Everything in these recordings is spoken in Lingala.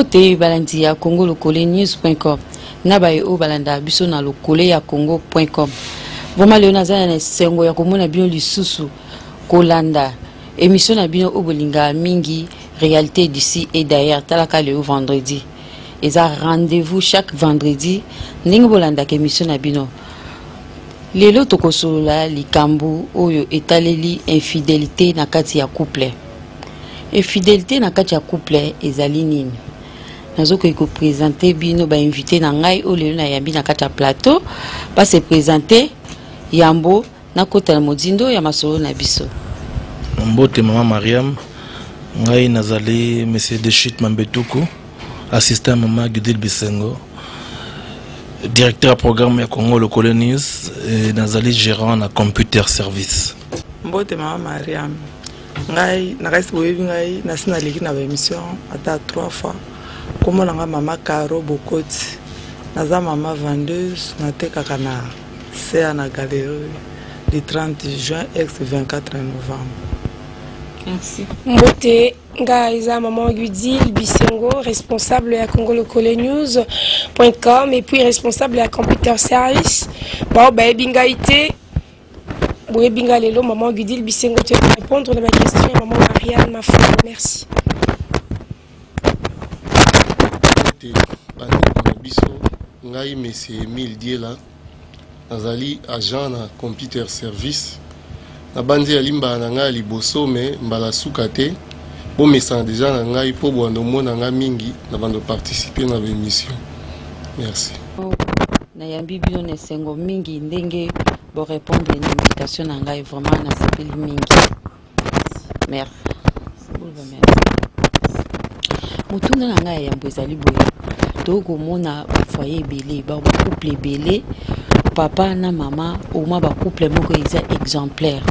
Mbote balandi ya Congo Lokole News.com na baye oyo balandaka biso na lokole ya congo.com. Vraiment lelo naza na esengo ya komona bino lisusu kolanda emission na bino oyo bolingaka mingi, Réalité d'ici et d'ailleurs. Talaka lelo vendredi, eza rendez-vous chaque vendredi ndenge bolandaka emission na bino. Lelo tokosolola likambo oyo etaleli infidélité na kati ya couple. Infidélité na kati ya couple ezali nini? Nazokoki koprésenter bino bainvité na ngai oyo lelo nayambi na kati ya plateau. Base présenter yambo nakota na mozindo ya masolo na biso. Mbote mama Mariam, ngai nazali monsieur Deshit Mambetuku, assistant mama Gudil Bisengo, directeur ya programme ya Congo Lokole News, et nazali gérant na computer service. Mbote mama Mariam, ngai nakasi boyebi ngai nasi naleki na baémission ata 3 fois. Kombo na ngai mama Caro Bokoti, naza mama vendeuse, natekaka na CA na galerie du 30 juin ex 24 novembre. Merci. Mbote, nga eza maman Gudil Bisengo, responsable ya Congo Lokole News.com et puis responsable ya Computer Service. Bao bayebi ngai te, boyebi ngai lelo maman Gudil Bisengo, tu peux répondre na ma question maman Marianne Mafumo. Merci. Mbote bandeko na biso, ngai monsieur Emile Diela, nazali agent na Computer Service. Nabanzi yali mbala na ngai ya liboso, me mbala suka te. Bomesana deja na ngai mpo bwanda omona ngai mingi na bando participer na baémission. Merci. Nayambi bino na esengo mingi ndenge borépondre na invitation na ngai, vraiment nasepeli mingi. Merci. Motuna na ngai ya yambo ezali boye: tokomona bafoyer ebele, bacouple ebele, papa na mama, omwa bacouple moko eza exemplaire.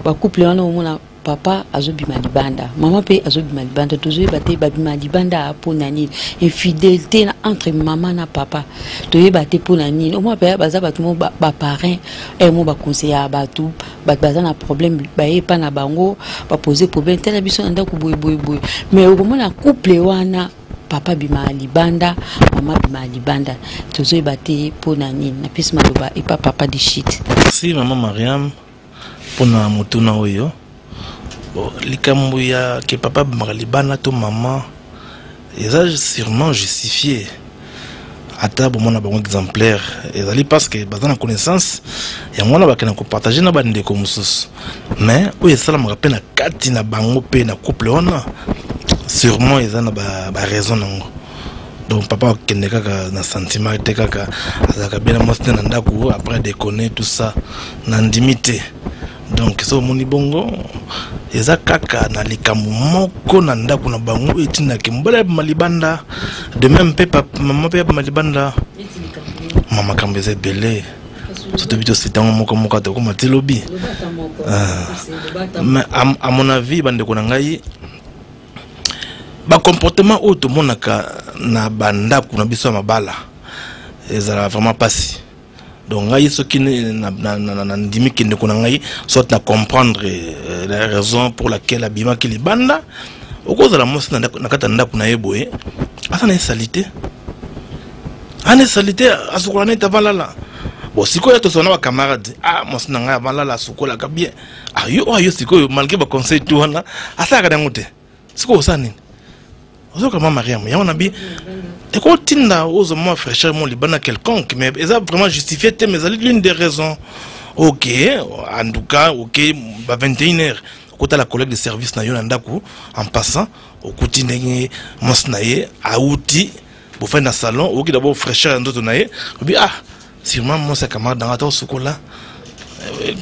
Bacouple wana, omona papa azobima libanda, mama mpe azobima libanda, tozoyeba te babima libanda mpona nini. Infidélité entre mama na papa, toyeba te mpona nini. Omwa mpe baza bato mo baparrain mo baconseiller ya bato, bato baza na problème, baye epa na bango, bapose problème, tala biso na ndako boye boye boye. Mais okomona couple wana, papa bima libanda, mama bima libanda, tozoyeba te mpona nini. Napesi maloba epa papa de shit. Merci mama Mariam mpona motuna oyo. Bon, likambo ya ke papa abimaka libanda to mama eza sûrement justifié. Ata bomona bango exemplaire, ezali parce que baza na connaissance yango wana, bakenda kopartage na bandeko mosusu. Mais oyo esalamaka mpe na kati na bango mpe na couple wana, sûrement eza na baraison ba nango. Donc papa akende kaka na sentiment te, kaka azalaka bien na mwasi te na ndako, après déconner tout ça, na ndimi te. Donc so omoni bongo, eza kaka na likambo moko na ndako na bango etindaki mobali abima libanda, de même mpe mama mpe abima libanda. Ma makambo eza ebele, so tobi tosita yango moko moko, tokoma ti lobi. Mais à mon avis, bandeko na ngai, bacomportement oyo tomonaka na bandako na biso ya mabala ezala vraiment mpasi. Donc ngai soki nandimi ke ndeko na ngai, soit na comprendre la raison pour laquelle abimaki libanda. Okozala mwasi na kati ya ndako na ye boye, aza na esali te, ana esali te, asukola neti avalala. Bon, sikoyo tosala na bacamarade: ah, mwasi na ngai avalala asukolaka bien. Ah, yo oyo sikoyo, malgré baconseil tu wana, asalaka yango te. Sikoyo osala nini? Ozoka ma Mariam, yango na bi ekotinda ozwa mwa fraîcheur mo libanda quelconque, mais eza vraiment justifié te, mais ezali l'une des raisons. Ok, en tout cas, ok, ba 21 heures okotala collègue de service na yo na ndako, en passant okuti ndenge mwasi na ye auti, bofandi na salon, okoki d'abord fraîcheur ya nzoto na ye, obi: ah, sûrement mwasi ya camarade nanga ata osukola.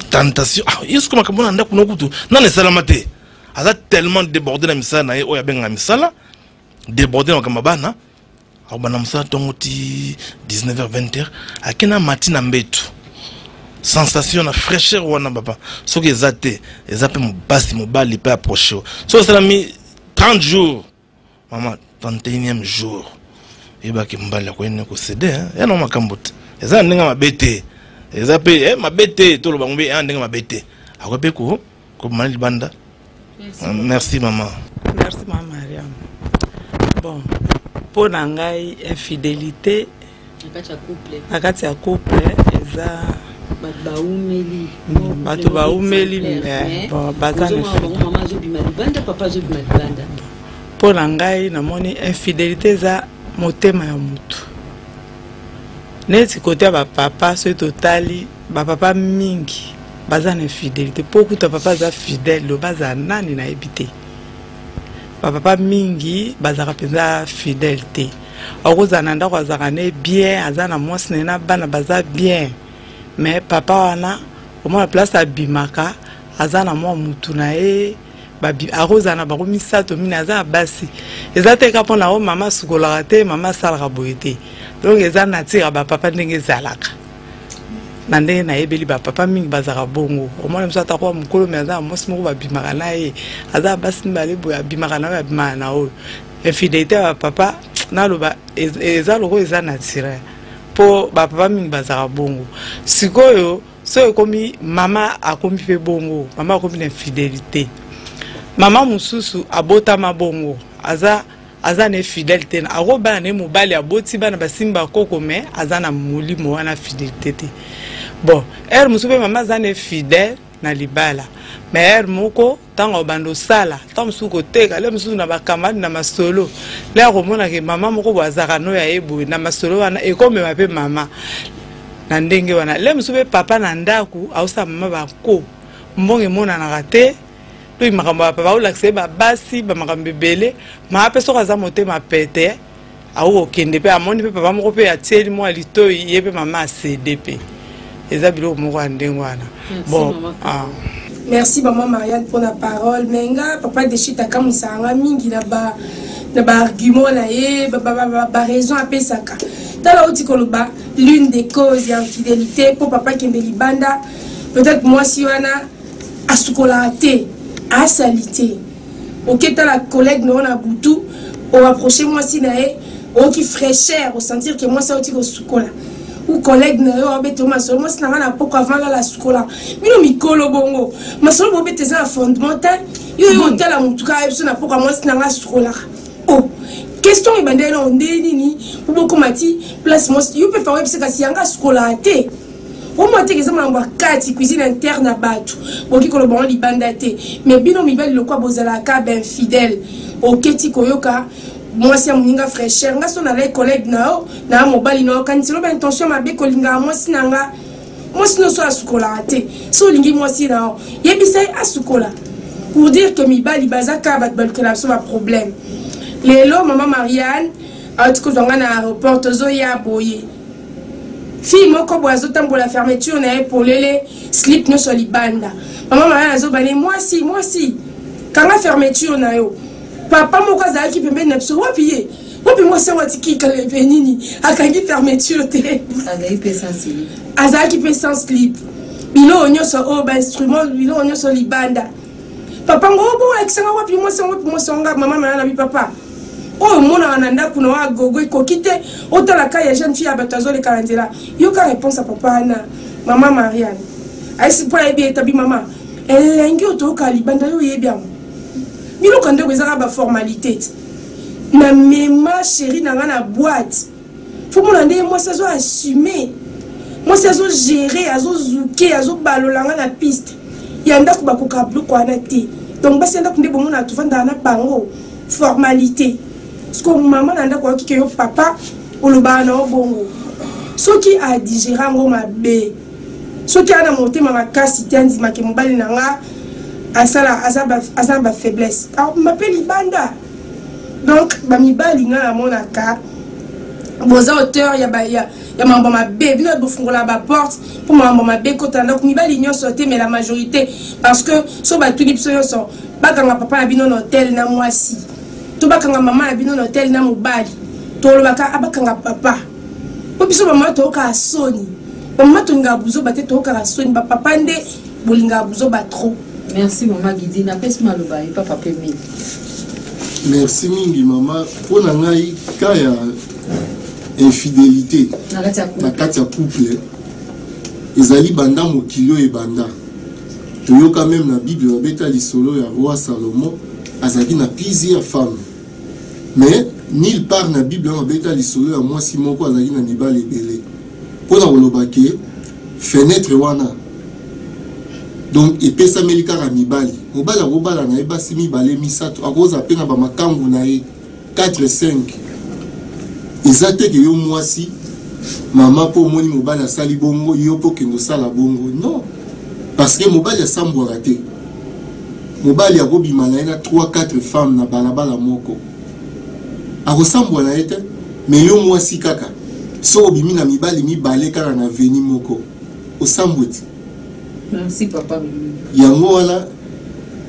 Tentation, ah, ye suko makambo na ndako na kutu nani esalama te. Aza tellement débordé na misala na ye oyo abengaka misala, débordé na makambo ya bana, akobanda mosala ntongo ti 19h, 20h, ake na mati na mbetu, sensation na fraîcheur wana papa soki eza te, eza mpe mobasi mobali mpe approche. Soki osalami 30 jours, mama, 31e jour oyebaki mobali akoyeni kocéder. Ya na makambo te, eza na ndenge mabe te, eza mpe mabe te, toloba ngo mpe ya ndenge mabe te, akoki mpe kobima libanda. Merci mama. Merci mama Mariam. Bon. Mpo na ngai, infidélité na kati ya couple eza bato baumeli. Bato baumeli, bon, baza mama azobima libanda, papa azobima libanda. Mpo na ngai, namoni infidélité eza motema ya motu. Neti kote ya bapapa, soki totali bapapa mingi baza na infidélité, mpo kuta papa aza fidèle, loba azala nani, nayebi te. Bapapa mingi bazalaka mpenza fidèle te. Akozala na ndako, azalaka ne bien, aza na mwasi na ye na bana, baza bien, mais papa wana omona place abimaka, aza na mwa mutu na ye. Akozala na bango misato, mine, aza na basi. Eza te ka mpona o mama asukolaka te, mama asalaka boye te. Donc eza nature ya bapapa ndenge ezalaka. Na ndenge nayebeli, bapapa mingi bazalaka bongo. Omona biso, ata kwa mokolo, me aza na mwasi moko babimaka na ye, aza na basi mibale boye, abimaka na oyo, abimaka na oyo. Infidélité ya bapapa, naloba eza lokola eza naturel, mpo bapapa mingi bazalaka bongo. Sikoyo so ekomi mama, akomi mpe bongo, mama akomi na infidélité. Mama mosusu abotama bongo, aza na fidèle te. Akobala na ye mobali, aboti bana, basimbi bakoko, me aza na molimo wana fidélité te. Bon, heure mosusu mpe mama aza na fidèle na libala, mais heure moko ntango abanda osala, ntango mosusu koteka, le mosusu na bakamadi na masolo, le akomonake mama moko boye azalaka no ya ye boye na masolo wana, ekomema mpe mama na ndenge wana. Le mosusu mpe papa na ndako aosala mama bako, mbongo emonanaka te, to makambo ya papa aolakisa ye babasi, bamakambo ebele. Maa mpe soki aza motema pete, akokokende mpe amoni mpe papa moko mpe atieli mwa litoi ye, mpe mama asede mpe. Eza biloko moko ya ndenge wana. Bon, ah. Merci mama Marianne pour la parole. Mais nga, papa Deshit akamwisaka nga mingi na baargument na ye, baraison apesaka. Tala, outi koloba l'une des causes ya infidélité mpo papa akende libanda, peut-être mwasi wana asukolaka te, asali te. Oke tala collègue na yo na butu, oapproche mwasi na ye, oyoki fraîcheur, osentir ke mwasi auti kosukola, ou collègue na yo abete yo masolo: "Mwasi na nga na poko avant lala asukola." Bino mikolo bongo masolo bobete eza na fondement te. Yo yo otala motu kaka biso na poko mwasi na nga asukolaka. Oh, question ebandeli nao nde nini po bokóma ti place mwasi yo mpe fa oyebisa kasi yanga asukolaka te? Omwa teke eza makambo ya kati, cuisine interne ya bato, boki koloba ngo libanda te. Mais bino mibali lokwa bozalaka bainfidèle, oketi koyoka mwasi ya moninga fraîcheur. Nga so nalai collègue na yo na mobali na yo, kaniselo baintention mabe kolingaka mwasi na nga. Mwasi nyonso asukolaka te. So olingi mwasi na yo, yebisa ye asukola. Pour dire que mibali baza kaka bato balukela biso baproblème. Lelo mama Marianne auti kozwa nga na aéroport, tozoya boye, fille moko boye azotambola, fermeture na ye polele, slip nyonso libanda. Mama Marianne azobane: "Mwasi, mwasi, kanga fermeture na yo." Papa moko azalaki pembeni na biso: "Wapi ye? Wapi mwasi yango? Atiki kalepe nini, akangi fermeture te." Azalaki mpe sans slip, biloko nyonso oyo bainstrument, biloko nyonso libanda. Papa ngo bolakisanga: "Wapi mwasi yango? Wapi mwasi yango?" Mama mana na bi: "Papa, oyo omonaka na ndako na wa gogo ekoki te otalaka ya jeune fille ya bato azoleka na nzela." Yoka réponse ya papa wana. Mama Mariane ayesi mpo ayebi etabi mama elengi oyo toyoka libanda. Yo oyebi yango, biloko ndeko ezaka baformalité te. Na mema chéri na nga na boîte, fo mona ndenge mwasi azo assume, mwasi azogere, azozuke, azobalola nga na piste ya ndako. Bakoka biloko wana te. Donc basi ya ndako nde bomona tovandaka na bango formalité. Parce que mama na ndako ayoki ke yo papa olobaka na yo bongo, soki adigere yango mabe, soki aa na motema makasi te, andimake mobali na nga asala aza na bafaiblesse, mape libanda. Donc bamibali, nga namonaka boza auteur ya mambo mabe. Bino bofungola baporte mpo mambo mabe ekota ndako. Mibali nyonso te, mais la majorité, parce que so batuni biso nyonso, bakanga papa na bino na hotel na mwasi to bakanga mama na bino na hotel na mobali, tolobaka abakanga papa, mpo biso bamama toyokaka soni. Bamama tolingaka buzoba te, toyokaka soni. Bapapa nde bolingaka buzoba trop. Merci mama Gidi. Napesi maloba epa papa Emile. Merci mingi mama. Mpo na ngai, ka ya infidélité na kati ya couple ezali banda mokili oyo ebanda. Toyoka même na Bible, babeta lisolo ya roi Salomon, azalaki na plusieurs femmes, mais Nulle part na Bible wana babeta lisolo ya mwasi moko azalaki na mibali ebele. Mpo na koloba ke fenetre wana donc epesameli kaka mibali. Mobali akobala na ye basi mibale misato, akozala mpe na bamakangu na ye 4 5. Eza te ke yo mwasi mama mpo omoni mobali asali bongo yo mpo okende osala bongo, non, parce que mobali asambwaka te. Mobali akobima na ye na 3 4 femmes na balabala moko, akosambwa na ye te. Mais yo mwasi kaka so obimi na mibali mibale kaka na veni moko, osambwe ti. Merci papa. Yango wana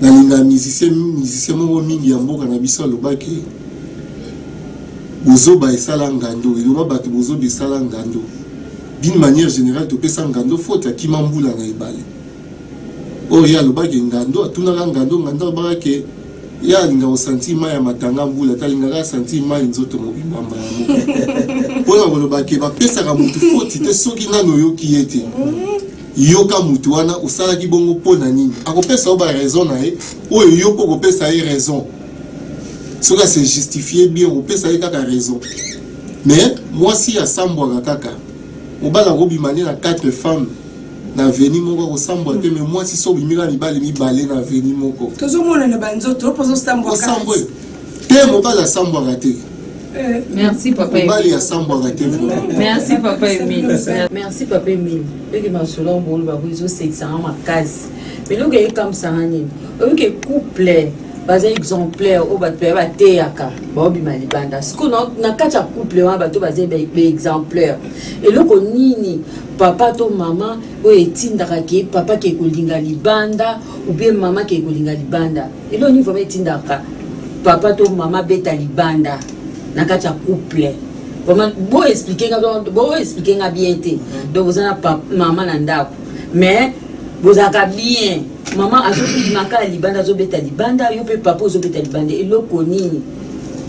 nalinga musicien moko mingi ya mboka na biso alobaki bozoba esala ngando, eloba bato bozoba esala ngando. D'une manière générale topesa ngando faute, akima mbula na ebale. Oyo ye alobaki ngando, atunaka ngando, ngando alobaka ke ye alinga kosentir mai ya matanga mbula te, alingaka asentir mai nzoto mobimba mbala moko. Mpona koloba ke bapesaka motu foti te soki nano oyoki ye te. Yoka motu wana osalaki bongo mpo na nini, akopesa yo ba raison na ye oyo yo mpo okopesa ye raison. Soki ase justifie bien, okopesa ye kaka raison. Mais mwasi asambwaka kaka, mobali akobima nde na 4 femmes na avenue moko akosambwa te, mais mwasi so obimika mibali mibale na avenue moko, tozomona na banzoto mpo ozosambwa. Osambwe te, mobali asambwaka te. Merci papa. Mobali asambwaka te vraiment. Merci papa Emile. Merci papa Emile. Oyoki masolo bolo bako ezosekisanga makasi. Biloko eyekambisanga nini? Oyoki couple baza exemplaire oyo bato baye bateyaka baobima libanda. Sikoyo na kati ya couple wana bato baza baexemplaire, eloko nini papa to mama oyo etindaka ke papa ke kolinga libanda ou bien mama ke kolinga libanda? Eloko nini vraiment etindaka papa to mama beta libanda na kati ya couple? Vraiment bo expliquer nga, bo expliquer nga bien te. Donc oza na mama na ndako, mais bozalaka bien, mama azobima kaka libanda, azobeta libanda, yo mpe papa ozobeta libanda. Eloko nini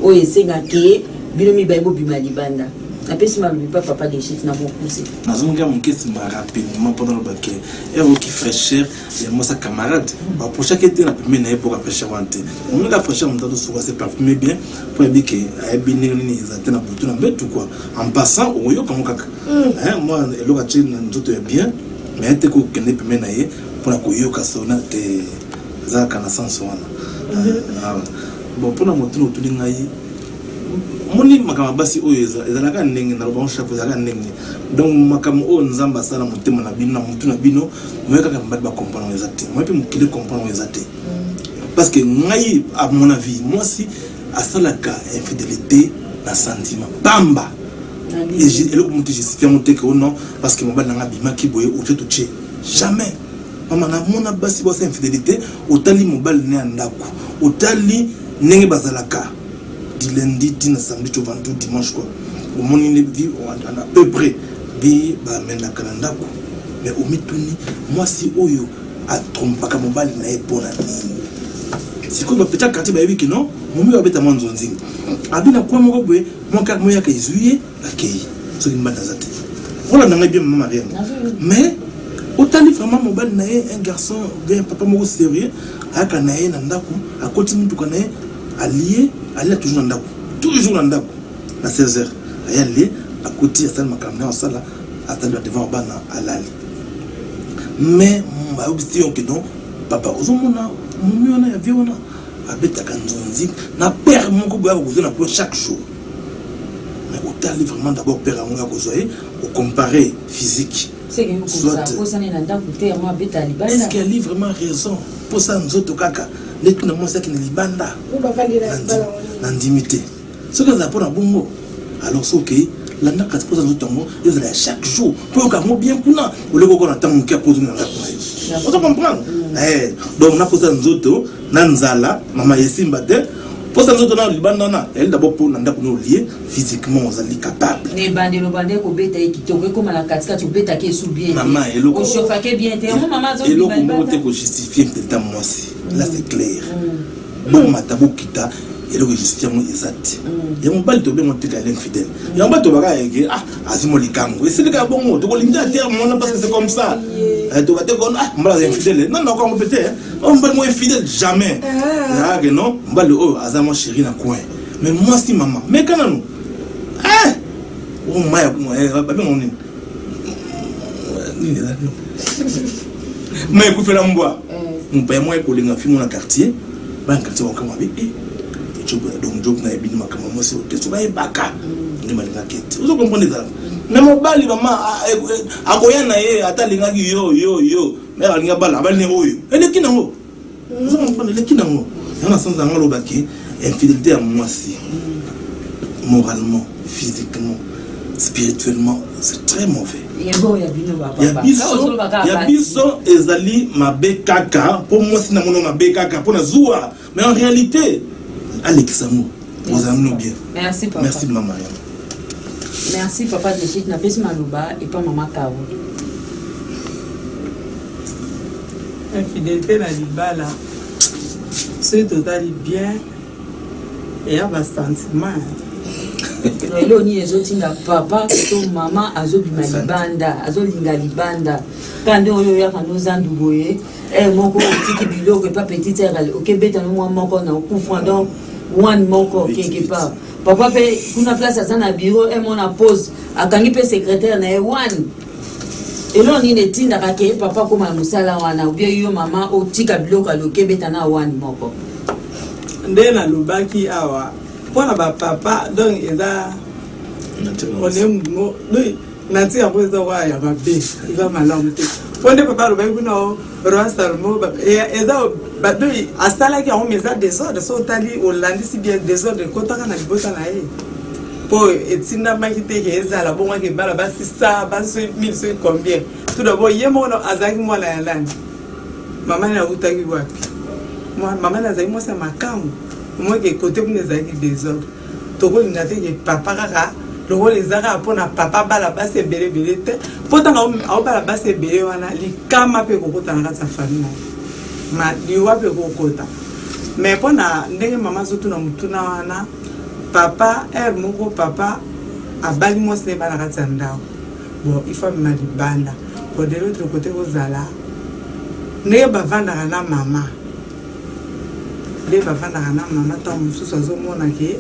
oyo esengake bino mibale bobima libanda? Napesi malobi pa papa Deshit na mokuse. Nazongi moke nsima rapidement mpona loba ke eroki fraîcheur ya mwasa camarade baprochaki te na pembeni na ye mpoka fraîcheur wana te. Omonaka fraîcheur moto azosuka se parfume bien mpo ayebi ke ayebi ndenge nini eza te na butu na mbetu quoi. En passant okoyoka ngo kaka mwa eloko atie na nzoto ya bien, mais te kokende pembeni na ye mpona koyoka sona te, eza kaka na sens wana. Bon, mpona motuna otuni ngai, omoni makambo ya basi oyo ezalaka ndenge naloba ngo chaque fois, ezalaka ndenge. Donc makambo oyo Nzambe asala motema na bino na motu na bino, moye kaka mibali bacomprendre eza te, moye mpe mokili comprendre eza te. Parce que ngai, à mon avis, mwasi asalaka infidélité na sentiment pamba, eloko moto justifie yango te ke o non, parce que mobali nanga abimaki boye, otie totie, jamais. Mama, namona basi basa infidélité, otali mobali ne ya ndako, otali ndenge bazalaka du lundi tina samedi to vendredi dimanche quoi, omoni nde vie à peu près bi bamenaka na ndako. Mais omituni, mwasi oyo atrompaka mobali na ye mpo na nini? Sikoyo bapetit quartier bayebi ke non, momi babeta mwa nzonzingi abi na kwa moko boye, mwa kaka moyaka ezwi ye, akei soki mobali aza te. Olanda ngai bien, mama Mariam, mais otali vraiment mobali na ye, un garçon bien, papa moko sérieux, ayaka na ye na ndako, akoti mutuka na ye, alie, alia toujours na ndako, toujours na ndako na 16 heures aye alie, akoti, asali makambo na ye, asala, atali ba devant bana, alali. Mais bayebisi yo ke non, papa, ozomona momi wana ya vie wana abetaka nzonzi na père moko boye, akozwa na point chaque jour. Mais otali vraiment d'abord père yango ya kozwa ye, ocompare physique. Soit est-ce qu'elle a vraiment raison? Mposa nzoto kaka nde tuna mwasi akende libanda? Na ndimi te. Soki ezala mpona bongo, alors soki landa kasi mposa nzoto yango ezala ya chaque jour mpo yoka yango bien kuna, oleki oko na ntango moke apozo na ndako na ye, ozo comprendre. Donc na posa nzoto na nzala, mama, esimba te. Posa nzoto na libanda wana eyali d'abord mpo na ndako no olie, physiquement ozali capable. Na ebandelo bande kobeta ye kitoko, ekóma na katikati obetaki esu bien. Mama, eloko oshofake bien te, yango mama. Eloko moko te kojustifie mpenza mwasi, là c'est clair. Bomata bokita, eloko ejustifie yango eza te. Ya mobali tobengo te kala infidèle, ya mobali tobaka eke ah azwi mo likambo esilika bongo, tokolinda terme wana parce que c'est comme ça. Toba te kono ah mobali aza infidèle, non, nakango mpe te. Oh, mobali mo infidèle, jamais. Ezalaka ke non, mobali oyo aza mwa chéri na coin. Mais mwasi mama meka nanu eh! O maya babenga nini nini eza mai ekufela mbwa mopaya moko ekolinga fimo na quartier bana quartier bakokama mabe e job donc job na ebini makambo mwasi oyo te so bayebaka nde balingaki ete ozo comprendre ezalaka mais mobali mama akoya na ye ata alingaki yo yo yo mais alingi abala abali ne oyo eleki nango ozo comprendre eleki nango yango na sanza yango alobaki infidélité ya mwasi moralement, physiquement, spirituellement, c'est très mauvais. Ya biso ezali mabe kaka mpo mwasi na mono mabe kaka mpo na zuwa, mais en réalité alekisa ngo ozala mino bien. Merci papa. Merci mama. Merci papa Brigitte, napesi maloba epa mama Karo. Infidélité na libala soki totali bien eya basentiment. Lelo nini ezotinda papa to mama azobima libanda, azolinga libanda kaka nde oyo oyaka nozandu boye e moko otiki biloko epa petite sœur okebeta no mwa moko na okufa donc one moko quelque part papa mpe kuna place aza na bureau e mona pause akangi mpe secrétaire na ye one. Eloko nini etindaka ke papa akóma na mosala wana obie yo mama otika biloko aloki ebeta na one moko? Nde nalobaki awa mpona bapapa, donc eza nati yango eza wa ya mabe, eza malamu te mpo nde papa alobaki kuna o roi Salomo eza donc asalaki yango, mais eza désordre. So otali olandisi bien, désordre ekotaka na libota na ye mpo etindamaki te ke ezala bongo ake bala basi sa basi mille soki combien. Tout d'abord ye moko azalaki mwana ya nani? Mama na awutaki wapi? Mama na azalaki mwasi ya makangu omoke kote kuna ezalaki désordre. Tokolinga te ke papa kaka lokola eza kaka mpona papa bala basi ebele ebele te, mpo ntango aobala basi ebele wana likama mpe ekokota na kati ya famille na ye, ma liwa mpe ekokota. Mais mpona ndenge mama azotuna motuna wana, papa heure moko papa abali mwasi na ye bana kati ya ndako, bon il faut amema libanda. Bon, de l'autre côté kozala ndenge bavandaka na mama, nde bavandaka na mama, ntango mosusu azomona ke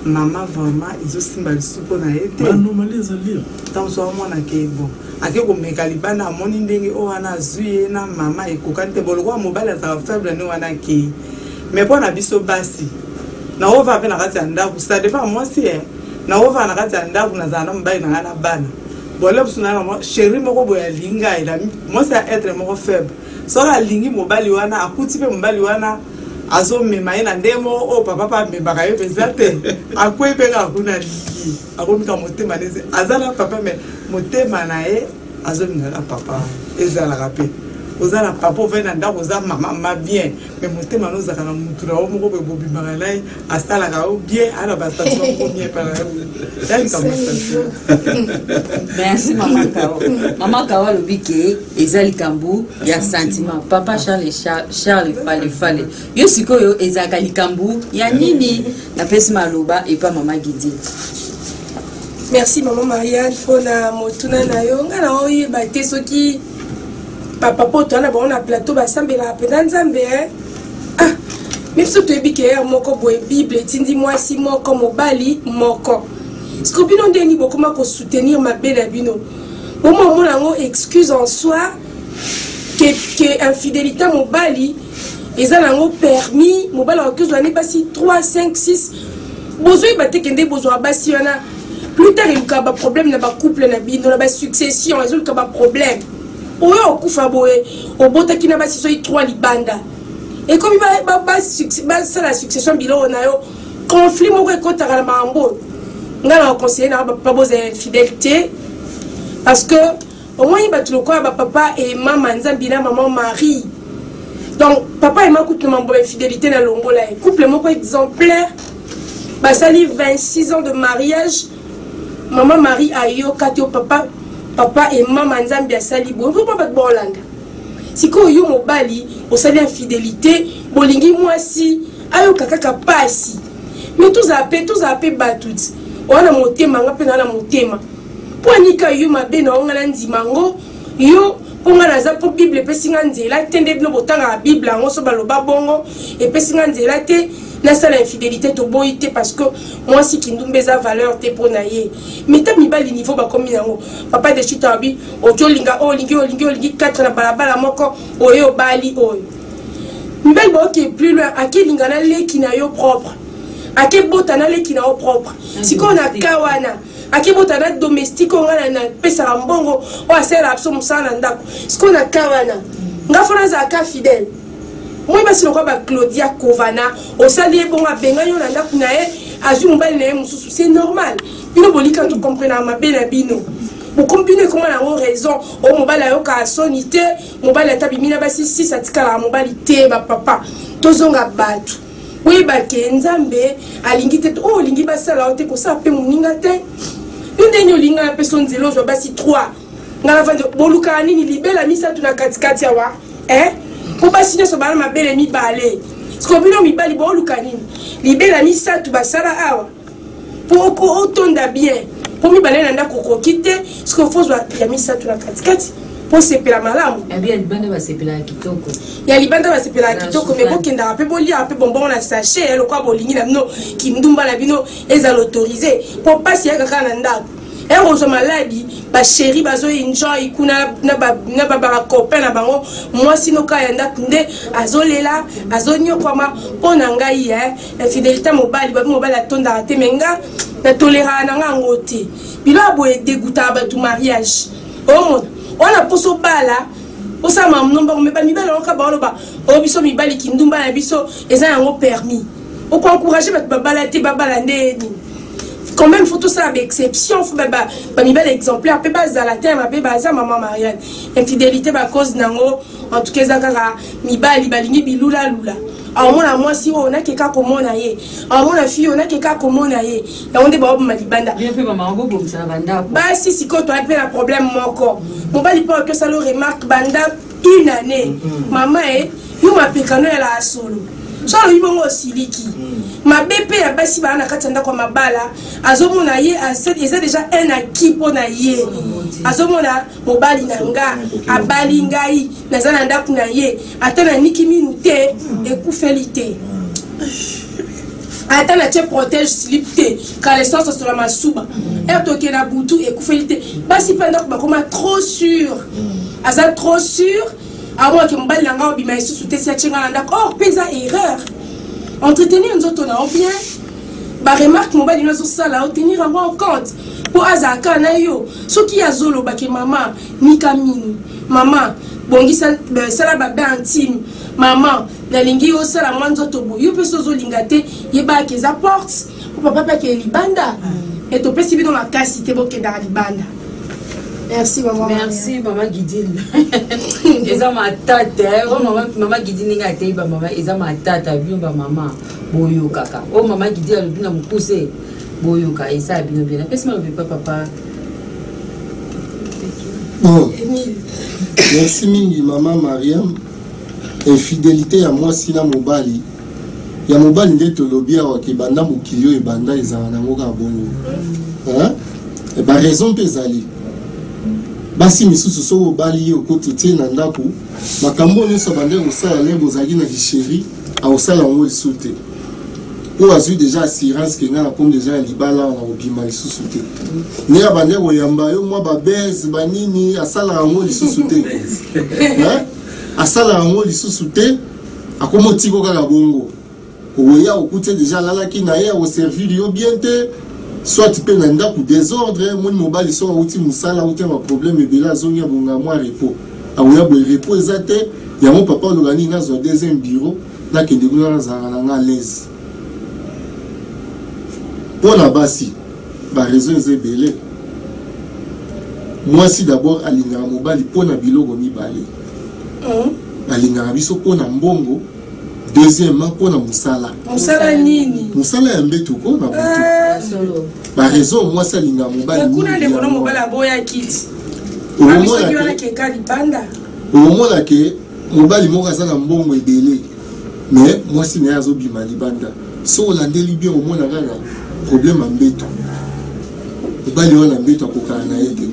mama vraiment ezosimba lisusu mpo na ye te. Anomalie ezali. Ntango mosusu amona ke bon ake komeka libanda, amoni ndenge oyo wana azwi ye na mama ekokani te. Bon, lokola mobali azalaka faible nde wana akei. Mais mpo na biso basi naovaa mpe na kati ya ndako, ça dépend mwasi e naovaa na kati ya ndako, nazala na mobali na ngai na bana. Bon, le mosusu naa na chéri moko boye alingi ngai, mwasi ya être moko faible, soki alingi mobali wana akuti mpe mobali wana azomema ye na ndenge moko oyo papa mpe amemaka ye mpenza te, akwei mpe kaka kuna, alingi akomika motema nezi aza na papa, mais motema na ye azolingaka papa. Ezalaka mpe oza na papa, ovai na ndako, oza mama ma bien, mais motema no ozalaka na mutu na yo moko boye bobimaka na ye, asalaka yo bien, ana basentiment moko bien epa na yo, ya likambo ya sentiment. Merci mama Kao. Mama Kao alobi ke eza likambo ya sentiment. Papa Charles, Charles Fale Fale, yo sikoyo ezalaka likambo ya nini? Napesi maloba epa mama Gidi. Merci mama Marianne mpona motuna na yo. Ngai na oyeba te soki papa po toa na bango na plateau basambelaka mpenza Nzambe eh? Ah, mais biso toyebi ke heure moko boye Bible etindi mwasi moko mobali moko. Siko bino ndeni bokoma kosoutenir mabe na bino, boma omona yango excuse en soi ke infidélité mobali eza nango permis. Mobali akoki ozwa ne basi 3 5 6, bozoyeba te kende bozwaka basi wana, plus tard elukaka baproblème na bacouple na bino, na basuccession ezoluka baproblème. Oyo okufa boye obotaki na basi soki 3 libanda, ekomi basala succession biloko na yo, conflit moko ekotaka na makambo oyo. Ngai na baconseille na bapapa, bozala infidèle te, parce que omoni bato lokola bapapa e mama Nzambi na mama Marie, donc papa ema kutu na mambo ya infidélité na longola ye, couple moko exemplaire, basali 26 ans de mariage. Mama Marie ayoka te papa papa e mama Nzambi asali boye mpo bato baolanda. Sikoyo yo mobali osali infidélité, bolingi mwasi ayoka kaka pasi. Mais tozala mpe bato ti oya na motema, nga mpe naa na motema mpo anika yo mabe na yo, nga na ndima yango yo mpo nga naza mpo Bible epesi nga nzela te. Nde bino botangaka Bible yango, so baloba bongo epesi nga nzela te. Nasala infidélité, toboyi te, parce que mwasi kindumba eza valeur te mpo na ye. Mais ta mibali niveau bakomi nango, papa de chita abi oki olinga oyo, olingi olingi olingi 4 na balabala moko, oye obali oyo. Mibali baoke plus loin, akelinga na leki na yo propre, akebota na leki na yo propre. Sikoyo na ka wana akebota na domestique oyo ngai napesaka mbongo, oyo asalelaka biso mosala na ndako. Sikoyo na ka wana nga fo nazalaka fidèle. Moi basi lokola ba Claudia Kovana, osali ye bongo, abengani yo na ndako na ye, azwi mobali na ye mosusu, c'est normal. Bino bolika tocomprenaka mabe na bino, bokomi bino ekoma nango raison. Oyo mobali ayokaka soni te, mobali ata bimi na basi 6 atikalaka mobali te. Bapapa, tozonga bato, oyeba ke Nzambe alingi te oyo olingi basala yo te, kosala mpe moninga te. Yo ndenge olinga na peso nzela ozwa basi 3, nga navandi, bolukaka nini libela misato na katikati awa, eh? Mpo basi nyonso bana mabele mibale. Siko bino mibali booluka nini libela misato basala awa? Mpo otonda bien, mpo mibale na ndako okoki te, siko fozwa ya misato na katikati mpo osepela malamu. Ya libanda basepelaka kitoko. Ya libanda basepelaka kitoko, me bokendaka mpe boliaka mpe bonbongo na sachet ya lokola bolingi na bino. Kindumba na bino ezala autorisé, mpo mpasi yaka kaka na ndako, ekozwa maladi. Bachéri bazo enjoy kuna na bacopain na bango, mwasi noka ya ndako nde azolela, azonyokwama. Mpo na ngai, infidélité mobali, babi mobali atondaka te, me nga natoleraka na nga yango te. Bilo ya boye edegutaka bato. Mariage omona wana mposo obala, osala makambo me bamibali yango kaka baoloba oyo biso mibali kindumba na biso eza yango permis. Okoencourage bato babala te, babala nde nini? Quand même faut tosala baexception, faut bamibali exemplaire mpe bazala te ya mabe baza. Mama Mariane, infidélité bacause nango en tout cas eza kaka mibali balingi bilulalula. Aomona mwasi oyo nakeka komona ye, aomona fille oyo nakeka komona ye, yango nde baobima libanda. Basi sikoyo toyaki mpe na problème moko. Mobali mpo akosala remarque banda une année, mama e yo mapekano yalaka solo. So alobi bongo, osiliki mabe. Mpe ya basi baa na kati ya ndako ya mabala, azomona ye eza déjà un acquis mpo na ye. Azomona mobali na nga abali ngai, naza na ndako na ye, ata naniki minu te, ekufeli te, ata natie protège slip te, caleçon sosola masuba ere tokende na butu, ekufeli te. Basi mpe ndako bakoma trop sûr, aza trop sûr, amonake mobali na ngai obima lisusu te, si atie ngai na ndako. Or mpe eza erreur. Entretenir nzoto na yo bien, baremarque mobali no azosala, otenir yango en compte mpo azala kaka na yo. Soki ye azolobake mama nika minu, mama bongisa, sala babain intime, mama nalingi osala mwa nzoto boye, yo mpe so ozolinga te, yebaka eza porte mpo papa mpe akende libanda. E topesi bino makasi te, bokendaka libanda. Merci, mama. Merci, mama Gidine. Eza matata oyo mama Gidine ndenge ateyi bamama, eza matata. Bino bamama boyokaka oyo mama Gidine alobi na mokuse, boyoka, esala bino bien. Napesi malobi pa papa. Bon, merci mingi, mama Mariam. Infidélité ya mwasi na mobali, ya mobali nde tolobi awa ke banda mokili oyo ebanda, ezala nango kaka bongo. Baraison mpe ezali basi misusu, soki obali ye, okoti otie na ndako, makambo nyonso abandaki kosala le bozalaki na kichéri, akosala yango lisusu te, oyo azwi déjà assurance ke ngai nakomi déjà ya libala, na kobima lisusu te. Ndenge abandaki koyamba yo mwa babese banini, asalaka yango lisusu te, asalaka yango lisusu te. Akoma otiko kaka bongo, okoya okuti déjà alalaki na ye, akoservir yo bien te, soit mpe na ndako désordre. Moni mobali soki awuti mosala, awuti na baproblème ebele, azongi, abonga mwa repos, akoya boye repos eza te. Yango papa oloba nini? Nazwa deuxième bureau, nakende kuna, nazalaka na nga à l'aise. Mpo na basi, baraison eza ebele. Mwasi d'abord alingaka mobali mpo na biloko mibale: alingaka biso mpo na mbongo, deuxièmement mpo na mosala. Mosala nini? Mosala ya mbeto ko na butu. Baraison mwasi alingaka mobali. Kuna ndeko na mobali aboya kiti soki wana keka libanda. Okomona ke mobali moko aza na mbongo ebele, mais mwasi na ye azobima libanda. So olandeli bien, omona kaka problème ya mbeto. Mobali wana mbeto akokana na ye te.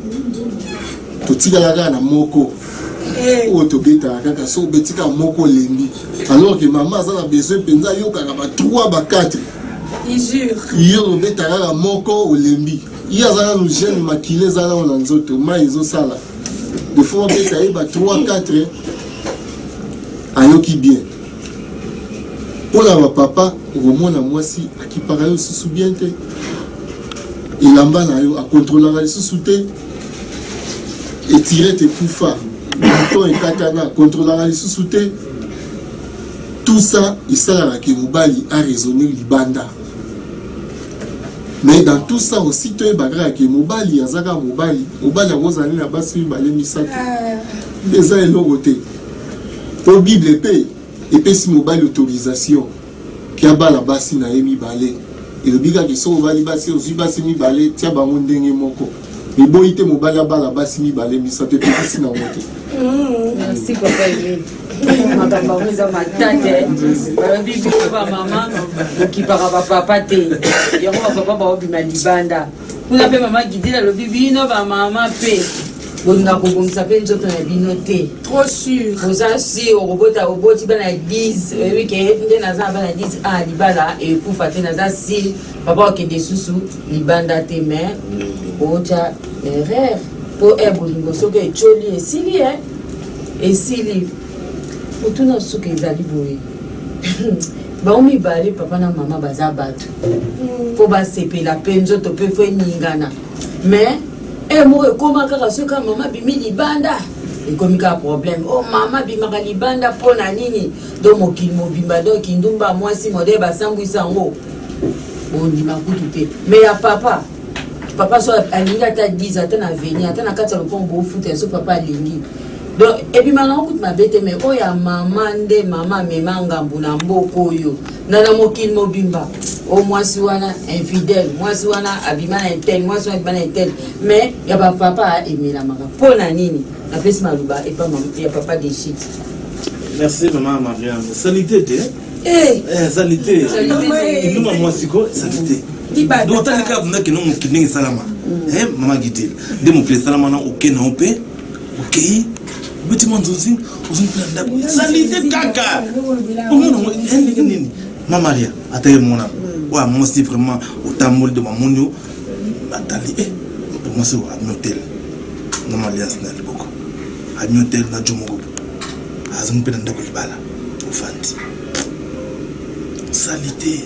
Totikala kaka na moko. eh. Oyo tobetaka kaka soki obeti kaka moko olembi, alors que mama aza na besoin mpenza ayokaka ba 3 ba 4. Yo obeta kaka moko, olembi. Ye aza nanu jeune, makila eza nano na nzoto, mai ezosala de fois obeta ye ba 3 4, ayoki bien. Mpona bapapa, okomona mwasi akipaka yo lisusu bien te, elamba na yo akontrolaka lisusu te, etirete ekufa, bouton ekatana, akontrolaka lisusu te. Tout ça esalaka ke mobali araisonne libanda. Mais dans tout ça aussi, toyeba kaka ke mobali aza kaka mobali. Mobali akozala na basi mibale, misato, eza eloko te, po Bible mpe epesi mobali autorisation ke abala basi na ye mibale. Elobi kaka soki obali basi, ozwi basi mibale, tia bango ndenge moko. Eboyi te mobali abala basi mibale, misato, epekisi nango te. Merci, papa Emile. Makambo yango eza matata. Balobi biso bamama okipaka bapapa te, yango bapapa baobima libanda kuna. Mpe mama Gidile alobi bino bamama mpe bolinga kobongisa mpe nzoto na bino te. Trop sûr. Oza si okobota, oboti bana 10, oyebi ke nde naza na bana 10 a libala ekufa te, naza si papa okende susu libanda te. Mais otya erreur, mpo e bolingo soki etioli, esili, e esili. Otuna suka ezali boye: bango mibale, papa na mama, baza bato mpo basepela mpe nzoto mpe fo eningana. Mais e moko ekóma kaka soki kaka mama abimi libanda, ekomi kaka problème. O mama abimaka libanda mpo na nini? Donc mokili mobimba, donc kindumba mwasi modele basambwisa yango, bondima kutu te. Mais ya papa, papa so alingi ata 10, ata na avenir, ata na kati ya lopango bofuta, so papa alingi, donc ebima nango kutu mabe te. Mais oyo ya mama nde mama amema ngambu na mboka oyo na mokili mobimba. O mwasi wana infidèle, mwasi wana abima na un tel, mwasi wana abima na un tel. Mais ya bapapa emelamaka mpo na nini? Napesi maloba epa ya papa Deshit. Merci, mama Mariam. Salité te. Salité kindumba mwasi ko salité. Donc otali kaka vunda keno mokili ndenge esalama. Mama Gidile, nde mokili esalama na oke na yo mpe okei, obeti mwa nzonzi, ozongi mpe na ndako, salité kaka. Omona ngo ndenge nini, ma Maria? Ata ye mona oyo mwasi vraiment otamboli, do bamoni yo, atali e mwasi oyo ami hotel na maliance na liboko, ami hotel na jo moko, azongi mpe na ndako libala, ofandi, salité.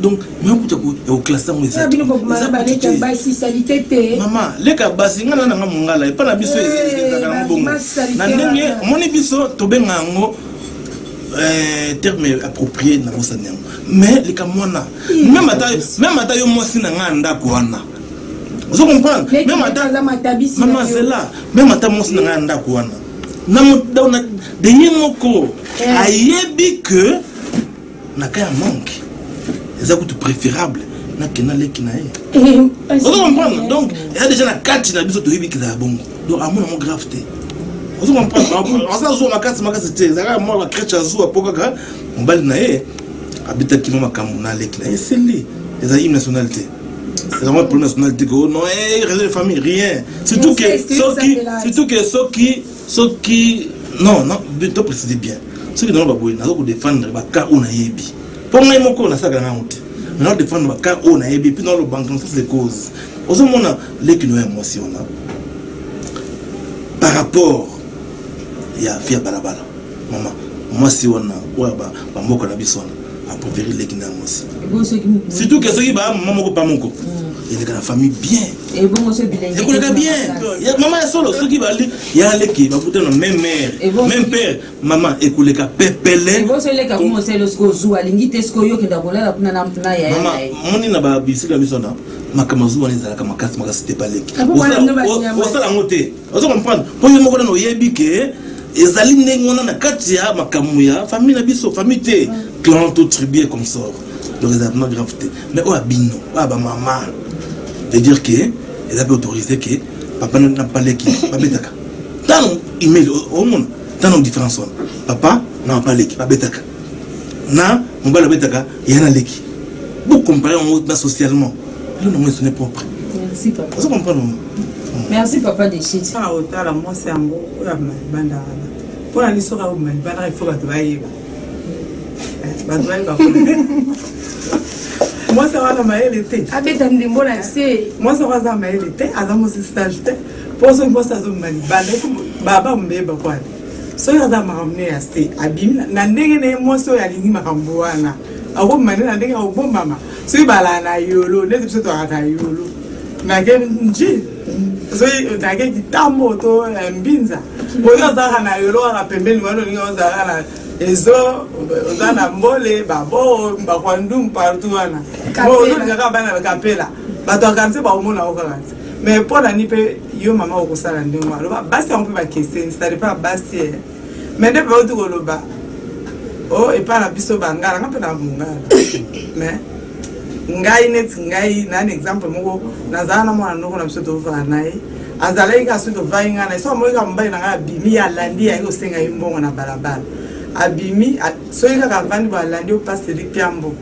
Donc nakuta ya koclasser yango. Mama leka basi, nga na nanga mongala epa na biso ezalaka nango bongo. Na ndenge omoni biso tobenga yango, terme approprié na bosani yango. Mais likambo wana, même ata yo mwasi na ngai ya ndako wana, ozo comprendre, même ata mama zela, même ata mwasi na ngai ya ndako wana de ye moko ayebi que na cas ya manque, eza kutu préférable nakenda leki na ye. Ozo comprendre? Donc eza déjà na kati na biso, toyebi kezala bongo. Donc amona yango grave te. Ozo comprendre? Aza zuwa makasi makasi te, ezalaka mwa bacrèche, azuwa mpo kaka mobali na ye abetaki mwa makambo na leki na ye, esili. Eza hymne national te, c'est vraiment problème national te que oh non, eh, raison de famille, rien. Surtout que soki, surtout que soki soki non, non, to préciser bien, soki nango baboye, naza kodéfendre bacas oyo nayebi, mpo ngai moko nasalaka nango te. Mais nazo défendre bacas oyo nayebi, puis naloba en connaissance de cause. Ozomona leki no ya mwasi wana par rapport ya fi ya balabala, mama mwasi wana oyo bamboka na biso wana apréféré leki na ya mwasi, surtout ke soki baa mama moko pa moko, eleka na famille bien, ekoleka bien. Mama ya solo, soki bali ya leki bakuta na même mère, même père, mama ekoleka pepele. Alingi te sikoyo okenda kolala kuna na yaya. Mama, moni na babisika biso na makambo azuwa wana ezalaka makasi makasi te. Baleki osala yango te. Ozo comprendre? Mpo yo moko nano oyebi ke ezali ndenge wana na kati ya makambo ya famille na biso, famille te, clan to tribu et consort. Donc ezala vraiment grave te. Mais oyo ya bino, oyo ya bamama, veut dire ke eza mpe autorisé ke papa na paleki babetaka. Ntango email omona ntango différence wana, papa na papa leki babetaka, na mobali abetaka ya na leki, bocompare yango na socialement, elo nango esone propre. Ozo comprendre, mama? Merci papa Deshit. Mpona kotala mwasi yango oyo abima libanda wana, mpona nini soki abima libanda il faut bato bayeba, bato bayeba mwasi yango aza mayele te, abeta ndembo na se. Mwasi yango aza mayele te, aza mwasi sage te, mpo soki mwasi azobima libanda baba mbeba kwani soki aza makambo ne ya se abimi na ndenge na ye. Mwasi oyo alingi makambo wana akobima nde na ndenge akobombama. Soki balaa na yolo neti biso toyaka yolo, nake nji soki nake kitambo to mbinza oyo ozalaka na yolo kaka pembeni wana, olingi ozalaka na ezo, oza na mbole babo bakwandum partout wana, ozolinga kaka bana kapela, bato ya quartier bakomona yo kaka te. Mais mpo na ni mpe yo mama okosala ndenge wana? Loba basi yango mpe bakeseni, ça dépend ya basi. Mais nde bauti koloba o epai na biso bangala, nga mpe na mongala, mais ngai neti ngai na exemple moko, nazala na mwana ndoko na biso, tovaa na ye, azalaki kaka soki tovai ngai na ye, soki amoki kaka mobali na ngai abimi, ye alandi ye, ayaki kosenga ye mbongo na balabala, abimi, soki kaka avandi bo, alandi opaseli piambo,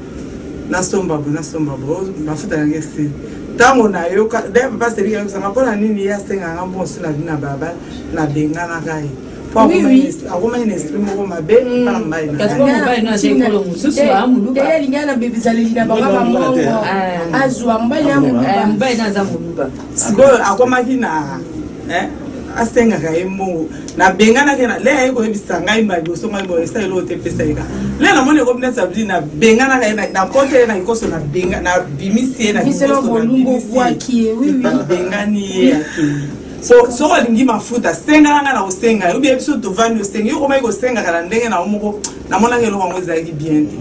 nasomba bo, nasomba bo mafuta nange esili. Ntango nayoka de papa Seliki ayebisanga mpo na nini ye asengaka mbongo soki nabimi na balabala, nabenganaka ye po akomaki na esprit moko mabe mpa na mobali na Kasi po mobali no aza ekolo mosusu, a moluba. Ye alingi na bizaleli na bango bamongo, azwa mobali ya moluba. Mobali no aza moluba. Sikoyo akomaki na asengaka ye mbongo, nabenganaki na le aye koyebisa ngai mba liboso ngai boye esa eloko te, epesa ye kaka le namoni ekomi neti abdi, nabenganaka ye, nakota ye na likoso, nabimisi ye na Biselo likoso, bolumbu nabimisi ye. obwaki ye, oui, oui. Nabengani ye, akei. So soki olingi mafuta, sengaka ngai na kosenga yo, obie biso tovandi, osengi yo, okomaki kosengaka na ndenge na yo moko. Namonaki eloko yango ezalaki bien te.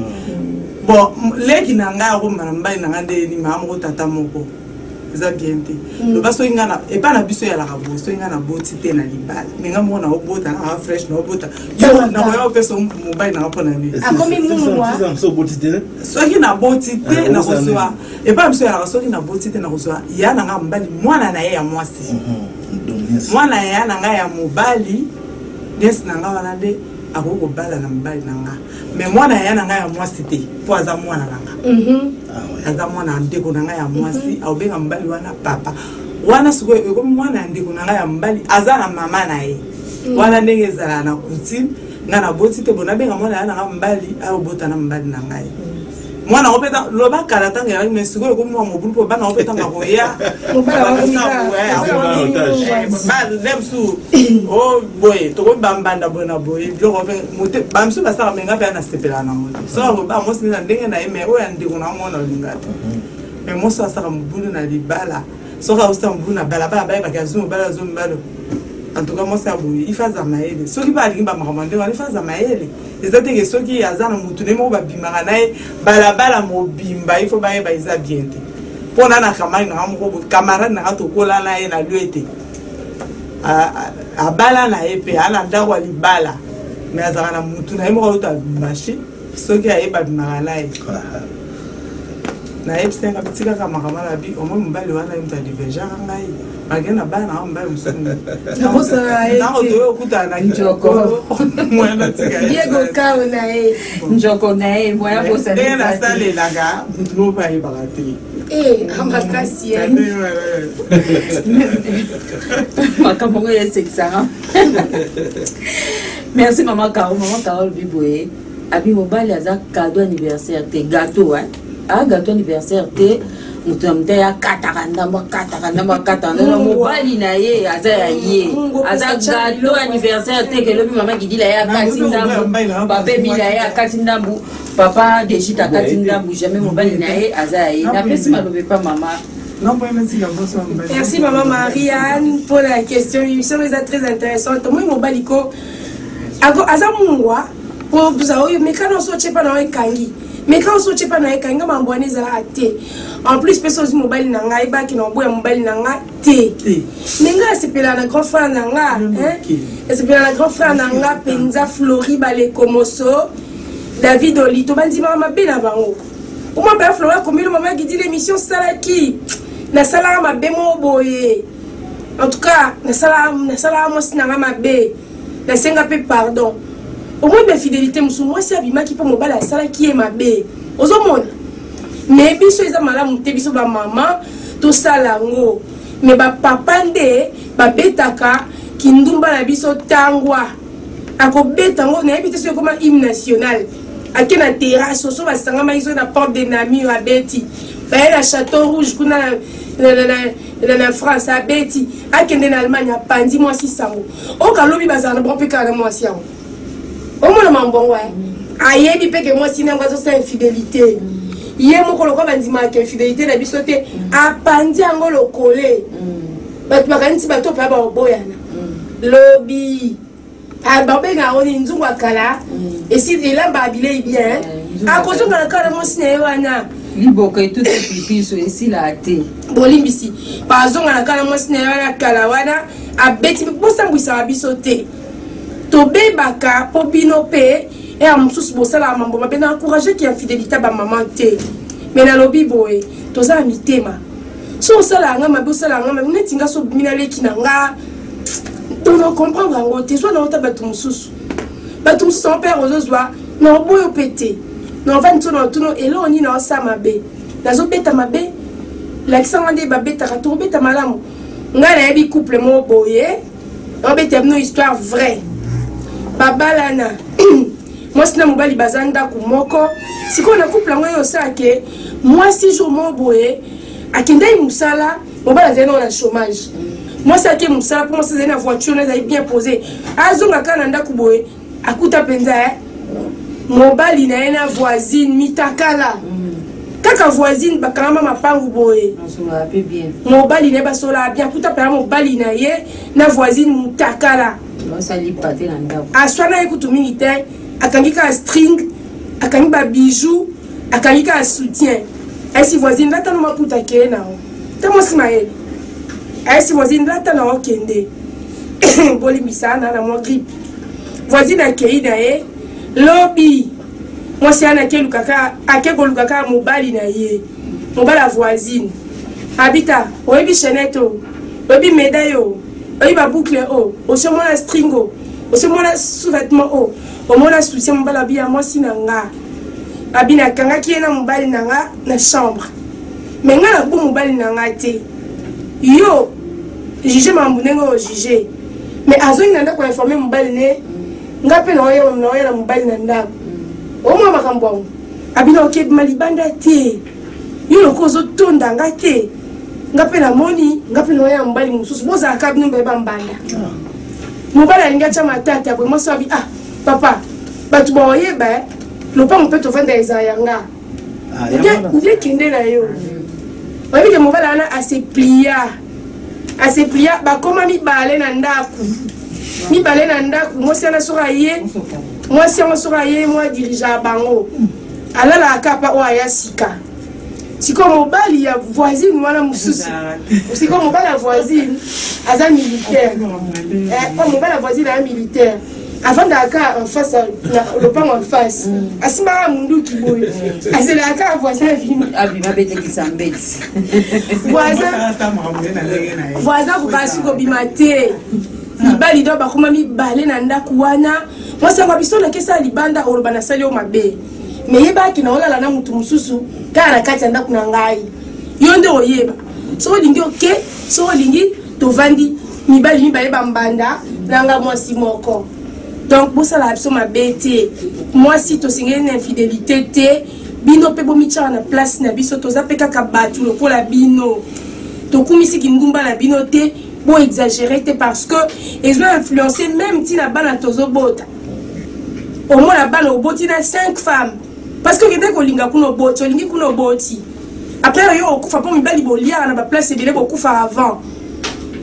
Bon, leki na ngai akomba na mobali na ngai nde maa moko tata moko, eza bien te. Loba soki ngai epai na biso eyalaka boye, soki ngai naboti te na libala, me ngai moko naobota na fresh, naobota yo, nakoya opesa mobali nanga mpo na nini? Akomi mungwa. Soki naboti te, Ah, nakozwa epai na biso eyalaka, soki naboti te, nakozwa ya na ngai mobali mwana na ye ya mwasi, mwana ya na ngai ya mobali nièce na ngai wana nde akoki kobala na mobali na nga, mais mwana ya na ngai ya mwasi te, mpo aza mwana na nga, aza mwana ya ndeko na ngai ya mwasi, akobenga mobali wana papa. Wana sikoyo ekomi mwana ya ndeko na ngai ya mobali, aza na mama na ye wana, ndenge ezalaka na coutume. Ngai naboti te, bo nabenga mwana ya na ngai mobali, ayobota na mobali na ngai mwana yango mpe loba kala ntango ezalaki, mais sikoyo ekomi mwa mobulu, mpo bana yango mpe ntango akoya nde mosusu o boye tokomi bambanda boye na boye, biloko mpe bamisusu basala, me nga mpe anasepelaka nango te. So aloba mwasi nde na ndenge na ye, mais oyo ya ndeko na mwana olinga te. Mais mwasi oyo asaka mobulu na libala, soki aosala mobulu na balabala, bayebaki azwi mobali, azwi mobali. En tout cas mwasi ya boye ife aza mayele. Soki mpe alingi bamakambo ya ndenge wana, ife aza mayele. Eza teke soki aza na motu ne moko babimaka na ye balabala mobimba, ifo bayeba, eza bien te. Mpo na camarade nanga moko boye, camarade nanga tokola na ye na lue te, abala na ye mpe aa na ndako ya libala, mais azalaka na motu na ye moko auta lubumbashi, soki ayeba abimaka na ye. Nayebisa nga bitikaka makambo na bi omoi mobali wana, ye moto adivergeaka ngai malgré na bana nanga mobali mosusu. Nakosala ye ntango te. toye okutana na Njoko. mwana tika ye. Diego Kao na ye. Njoko na ye moya ndenge bosana. nasalelaka motu moko ayebaka te. Eh, makasi ye. Ndenge wana. Makambo ngo esekisaka. Merci mama Caro. Mama Caro alobi boye, abi mobali aza cadeau anniversaire te, gâteau hein, a gâteau anniversaire te. Moto na moto aye akataka ndambo, akataka ndambo, akataka ndambo. Mobali na ye aza ya ye. Mungu aza opesa gâteau biloko. anniversaire te, kelobi mama Gidila ye akati ndambu, papa Emile ye akati ndambu, papa Dejit akati ndambu, jamais. Mobali na ye aza ya ye. Napesi maloba epa mama. Merci maman Marianne pour la question. L'émission est très intéressante. Moi, mobali ko aza mungwa po buza oyo meka nyonso otie mpa na yo ekangi, meka nyonso otie mpa na yo ekangi nga mambo wana ezalaka te. En plus mpe so ozwi mobali na ngai, baki na oboya mobali na nga te, me ngai asepelaka na grand frère na nga, hein? Asepelaka na grand frère na nga mpenza, Flori Balekomoso, David Olito, bandimaka mabe na bango. Oma mpe Flori akomeli mama Gidi l'émission osalaki, nasalaka mabe moko boye. En tout cas nasalaka mwasi na nga mabe, nasenga mpe pardon. Omoni bafidélité mosusu, mwasi abimaki mpo mobali asalaki ye mabe, ozomona. Mais biso eza malamu te, biso bamama tosala yango. Mais bapapa nde babetaka kindumba na biso tangwa. Akobeta yango, nayebi te soki ekoma hymne national. Ake na terrasse, oso basangamaki soki na porte de Namur abeti. Baye na Château Rouge kuna na France abeti. Akende na Allemagne apanzi mwasi sango. Oka lobi bazala na bango mpe kaka na mwasi yango. Omona mambongo eh? Ayebi mpe ke mwasi nango azosala infidélité. Ye moko lokola bandimaka infidélité na biso te, apanzi yango lokole. Bato bakanisi bato mpe baoboyana. Lobi babenga yango nini, nzungu ya kala esi elambaka bilei bien, akozonga na kala mwasi na ye wana. Liboka etuti pipiso esila te. Bolimbisi, bazonga na kala mwasi na ye wana kala wana abeti. Bosambwisaka biso te, tobebaka mpo bino mpe eya mosusu bosalaka mambo mabe. Na encourage ki infidélité bamama te, mais nalobi boye, toza na mitema. So osalaka nga mabe, osalaka nga mabe neti nga so obimi naleki na nga, donc comprendre yango te. Zwa na ota bato mosusu, bato mosusu yango mpe ozozwa na oboyo mpe te. Na ovandi so na otuno eloko nini na osala mabe, nazobeta mabe, lakisanga nde babetaka, tokobeta malamu. Ngai nayebi couple moko boye, naobeta bino histoire vraie. Babalana, mwasi na mobali baza ndako moko. Sikoyo na couple yango, ye osala ke mwasi jour moko boye akendaki mosala, mobali azali nao na chômage. Mwasi ake mosala mpo mwasi azali na voiture na ezali bien posé. Azonga kaka na ndako boye, akuta mpenza mobali na ye na voisine mitakala. Kaka voisine bakangama mapangu boye, mobali na ye basolaka bien, akuta mpenza mobali na ye na voisine mutakala. Aswana ye kutu mingi te, akangi kaka string, akangi babijou, akangi kaka soutien. Ayesi voisine: "Lata no maputa, akeye nango te." Mwasi mayele ayesi voisine: "Lata na okende." Bolimbisa na mwa grippe. Voisine akei na ye. Lobi mwasi wana ake koluka kaka mobali na ye, mobali ya voisine. Abita: "Oyebi chaînette o, oyebi médaille o, oyebi baboucle o, osi omona string o, osi omona sous-vêtement o, omona soutien?" Mobali abi ya mwasi na nga, abi nakangaki ye na mobali na nga na chambre, mais nga nabo mobali na nga te. Yo juge makambo ndenge oyo juge. Mais azongi na ndako, informe mobali ne: "Nga mpe naoya na mobali na ndako." Omwa makambo yango, abina okebima libanda te. Yo loko ozotonda nga te, nga mpe namoni nga mpe naoya na mobali mosusu. Bozalaka bino mpe bambanda. Mobali alingi atya matata boye, mwasi abi: "Ah papa, bato baoyeba lopango mpe tovanda ezala yanga nde, kende na yo." Oyebi ke mobali wana aseplia, aseplia. Bakóma mibale na ndako, mibale na ndako. Mwasi wana soki aye, mwasi yango soki aye, mwa dirige ya bango, alalaka kapa oyo aya sika. Sikoyo mobali ya voisine wana mosusu, sikoyo mobali ya voisine aza militaire. Mobali ya voisine aza militaire, avandaka kaka en face na lopango en face, asimbaka munduki boye, azelaka kaka voisin avima. Abima, abetekisa mbeti. Voisin akokaa soki kobima te. Mibali do bakoma mibale na ndako wana. Mwasi yango biso nakesala libanda, oloba nasali yo mabe, me yebaki na olala na motu mosusu kaka na kati ya ndako na ngai. Yo nde oyeba soki olingi oke, soki olingi tovandi mibali mibale bambanda na nga mwasi moko. Donc bosalaka biso mabe te. Mwasi tosengeli na infidélité te. Bino mpe bomitiaka na place na biso, toza mpe kaka bato lokola bino. Tokumisi kindumba na bino te, boexagérer te, parce que ezo influence même ntina bana tozobota. Omona bana oboti na 5 femmes, parce que okende kolinga kuna, oboti, olingi kuna, oboti, après oyo okufa mpo mibali boliaka na baplace ebele, bokufa avant.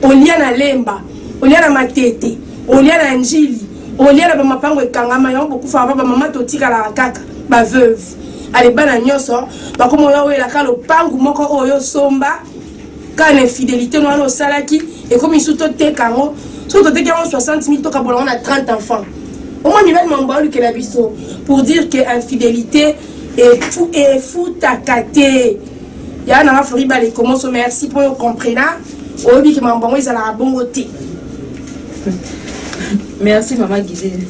Olia na Lemba, olia na Matete, olia na Njili, olia na bamapango ekangama yango, bokufa avant. Bamama totikalaka kaka baveuve. Ale bana nyonso bakoma oyo oyelaka lopangu moko oyo osomba kaka na infidélité no wana osalaki. Ekomi su toteka yango, soki toteki yango 60 000, tokabola yango na 30 enfants. Omwa mibali mambo baolukela biso. Pour dire que infidélité efutaka te. Ya nanga Flori Balekomoso, merci mpo oyo comprena, oyebi ke mambo yango ezalaka bongo te. Merci mama Gisèle.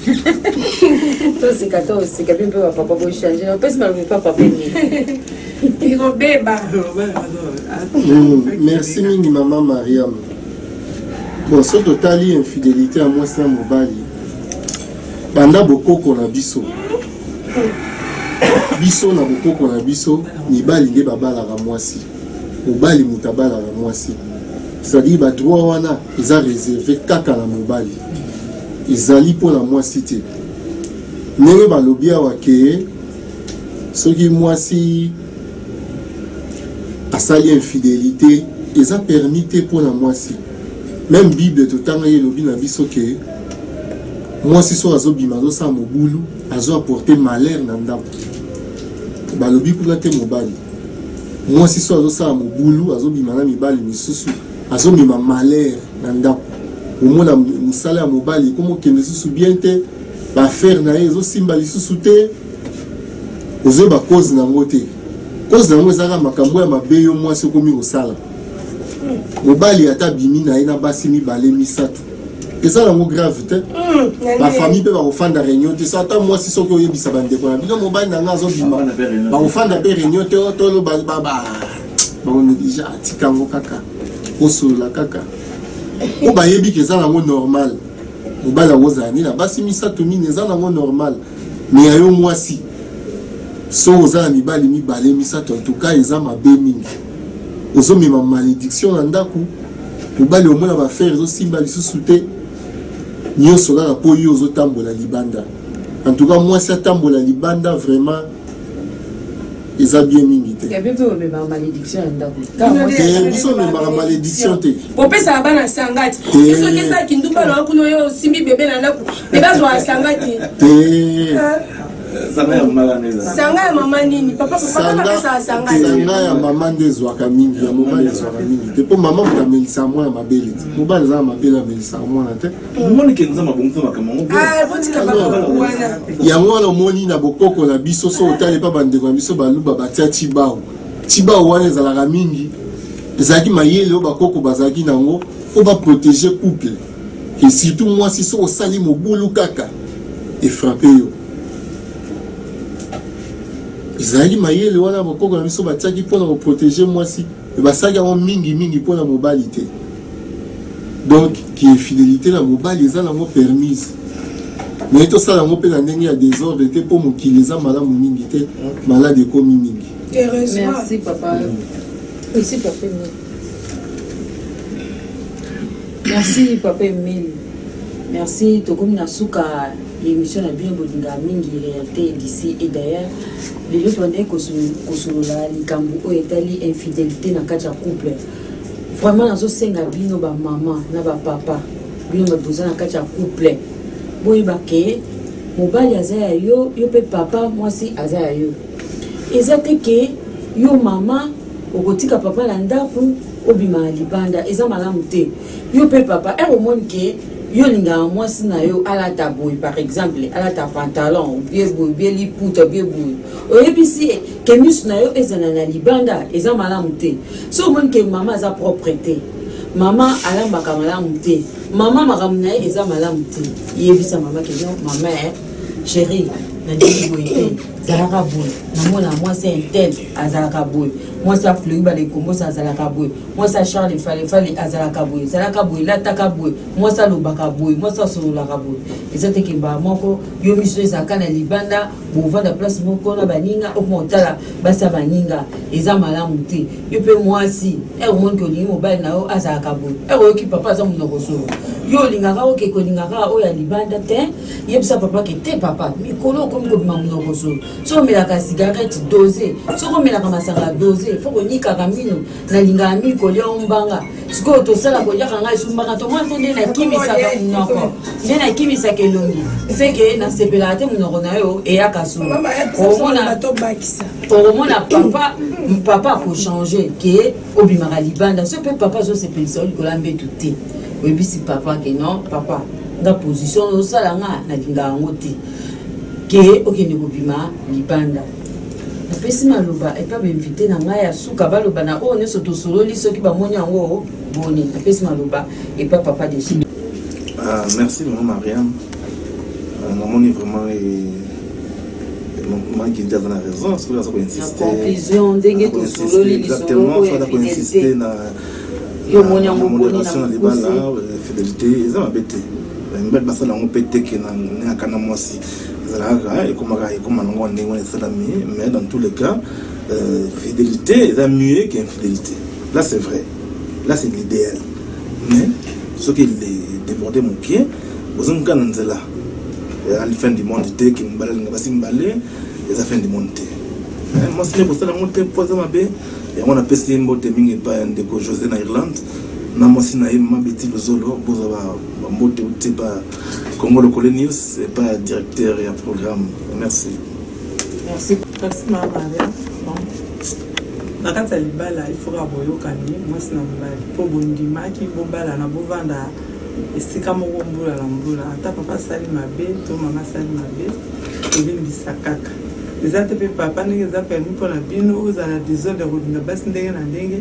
Toseka toseka mpe mpe bapapa bochange opesi maloba epa papa Emile. Ekobeba. Merci mingi mama Mariam. Bon, soki totali infidélité ya mwasi na mobali banda bokoko na biso biso na bokoko na biso mibali nde babalaka mwasi mobali moto abalaka mwasi c'est-à-dire badroit wana eza réservé kaka na mobali ezali mpo na mwasi te ndenge balobi awa ke soki mwasi asali infidélité eza permis te mpo na mwasi même bible totangaki elobi na biso ke mwasi soki azobima azosala mobulu azo apporter malheur na ndako balobi kuna te mobali mwasi soki azosala mobulu azobima na mibali misusu azomema malheur na ndako omona mosala ya mobali ekomokende lisusu bien te baaffaire na ye ezosimba lisusu te ozoyeba cause na yango te cause na yango ezalaka makambo ya mabe yo mwasi okomi kosala mobali ata abimi na ye na basi mibale misato eza nango grave te bafamille mpe bakofanda réunion te so ata mwasi soki oyebisa bandeko na bino mobali na nga azobima bakofanda mpe réunion te tolo bakonéglige atika yango kaka osolola kaka po bayebi ke eza nango normal mobali akozala nde na basi misato mine eza nango normal me ya yo mwasi so oza na mibali mibale misato en tout cas eza mabe mingi ozomema malédiction na ndako mobali omona bafere ezosimba lisusu te nyonso kaka mpo yo ozotambola libanda en tout cas mwasi atambola libanda vraiment eza bien mingi te biso omemaka malédiction te bopesaka bana sanga ti soki eza kindumba na kuna oyo osimbi bebe na ndako bebe azwaka sanga te te sanga ya mama nini papa papa apesaka sanga sanga ya mama nde ezwaka mingi ya mobali ezwaka mingi te mpo mama moto amelisaka mwana mabele te mobali aza na mabele amelisaka mwana te yango wana omoni na bokoko na biso so otali mpa bandeko na biso baluba batia cibao cibao wana ezalaka mingi ezalaki mayele oyo bakoko bazalaki nango mpo baprotege couple et surtout mwasi soki osali mobulu kaka efrape yo ezalaki mayele wana bakoko na biso batiaki mpona koprotege mwasi me basalaki yango mingi mingi mpona mobali te donc kiinfidélité na mobali eza nango permise me tosala yango mpe na ndenge ya desordre te mpo mokili eza malamu mingi te malade ekomi mingi Merci papa. Merci papa. Merci papa Emile. Merci tokomi na suka ya émission na bino bolingaka mingi réalité d'ici et d'ailleurs lelo tobandaki kosolola likambo oyo etali infidélité na kati ya couple vraiment nazosenga bino bamama na bapapa bino bato boza na kati ya couple boyeba ke mobali aza ya yo yo mpe papa mwasi aza ya yo eza te ke yo mama okotika papa na ndako obima na libanda eza malamu te yo mpe papa ere omoni ke yo olingaka mwasi na yo alata boye par exemple alata pantalon obie boye obie liputa obie boye oyebisi ye ke misu na yo ezala na libanda eza malamu te so omoni ke mama aza propre te mama alambaka malamu te mama makambo na ye eza malamu te yebisa mama ke no mama eh, chérie nalingi boye te zalaka boye namona mwasi ya intel azalaka boye mwasi ya flori balekombosa azalaka boye mwasi ya charles falefale azalaka boye zalaka boye lataka boye mwasi alobaka boye mwasi asololaka boye eza te kembaa moko yo miso ezalaka na libanda bovanda place moko na baninga okoma otala basi ya baninga eza malamu te yo mpe mwasi ere omoni ke olingi mobali na yo azalaka boye ere oyoki papa aza monoko solo yo olingaka oke kolingaka oyo ya libanda te yebisa papa ke te papa mikolo okomi kobima monoko solo soki omelaka cigarette dose soki omelaka masanga dose fo konikaka mino nalingaka mingi kolia o mbanga sikoyo tosala koliaka ngai esu mbanga tomona te nde nakimisaka monoko nde nakimisaka elongi seke nasepelaka te monoko na yo eyaka solo okomona papa papa akochange ke obimaka libanda soki mpe papa azosepelisa yo likolo ya mbetu te oyebisi papa ke non papa nga position osala nga nalingaka yango te ke okende kobima libanda napesi maloba epa bainvite na ngai ya suka baloba na oyo nyonso tosololi soki bamoni yango boni napesi maloba epa papa deji. Ah, merci maman Mariam. Euh, namoni vraiment maman Gilda aza na raison soki aza koinsiste. Na conclusion ndenge tosololi lisolo oyo ya fidélité. Na yo omoni yango boni na libala euh, fidélité eza mabe te. Mibali basala yango mpe te ke na ndenge na mwasi ezalaka kaka ekomaka ekoma nango ndenge wana esalami mais dans tous les cas euh, fidélité eza mieux qu'infidélité. Là c'est vrai. Là c'est l'idéal. Mais soki déborde moke bozongi kaka na nzela ali fin du monde te ke mibale alinga basi mibale eza fin du monde te mwasi nde kosala yango te mpo aza mabe yango napesi ye mbote mingi epai ya ndeko josé na irlande na mwasi na ye mama beti lozolo bozwa bambote uti epai congo lokole news epai ya directeur ya programme merci merci merci mama maria bon na kati ya libala il faut kaka boyokani mwasi na mobali mpo bondimaki bobalana bovanda esika moko mbula na mbula ata papa asali mabe to mama asali mabe tolimbisa kaka eza te mpe papa ndenge eza permis mpo na bino ozala desordre ya kolinga basi ndenge na ndenge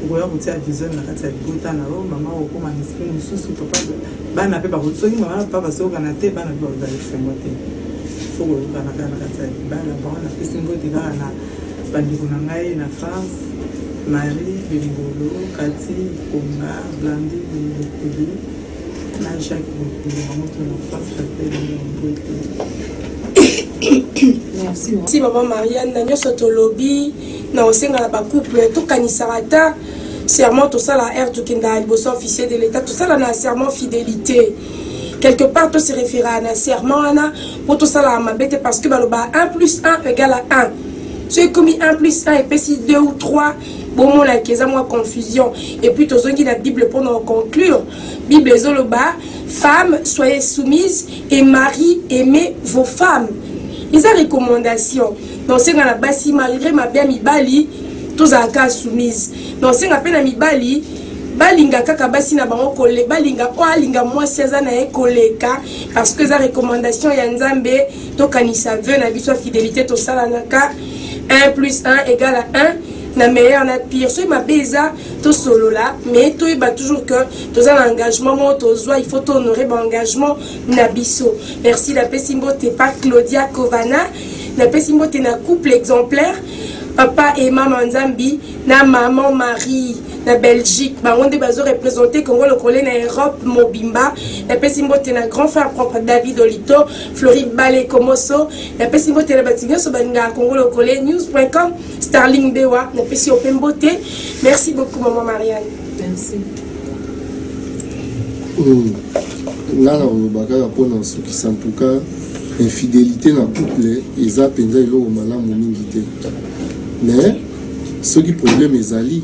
okoya kotia desordre na kati ya libota na yo mama okokoma na esprit mosusu papa bana mpe soki mama na papa bazokana te bana mpe bakozala esengo te fo koyokana kaka na kati ya libala bango napesi mbote kaka na bandeko na ngai na france marie bengolo kati konga blandine bokuli na jacques bokuli bango to na france napeli mbote merci si mama marianne na nyonso tolobi na kosenga na bacouple tokanisaka ata serment tosala heure tokendaka liboso officier de l'état tosala na serment fidélité quelque part to se référera na serment wana mpo tosalaka mabe te parce que baloba 1 plus 1 égale à 1 soki ekomi 1 plus 1 epesi 2 ou 3 bomonaki eza mwa confusion et puis tozongi na bible mpona koconclure bible ezoloba femme soyez soumise et mari aimez vos femmes eza recommandation naosenga na basi malgré mabe ya mibali tozalaka soumise naosenga mpe na mibali balinga kaka basi na bango kole balinga oyo alinga mwasi aza na ye koleka parce que eza recommandation ya nzambe tokanisa vœu na biso ya fidélité tosalanaka 1 plus 1 égale à 1 na meilleur na pire soki mabe eza tosolola mais toyeba toujours que toza na engagement moko tozwa il faut tohonore baengagement na biso merci napesi mbote pa claudia kovana napesi mbote na couple exemplaire papa et mama nzambi na maman marie na belgique bango nde bazo représente congo lokole na europe mobimba napesi mbote na grand frère propre david olito flori bale komoso napesi mbote na bato nyonso balingaka congo lokole news com starling bewa napesi yo mpe mbote merci beaucoup maman marianne merci nga na koloba kaka mpona osukisa ntuka infidélité na couple eza mpenza eloko malamu mingi te mais soki problème ezali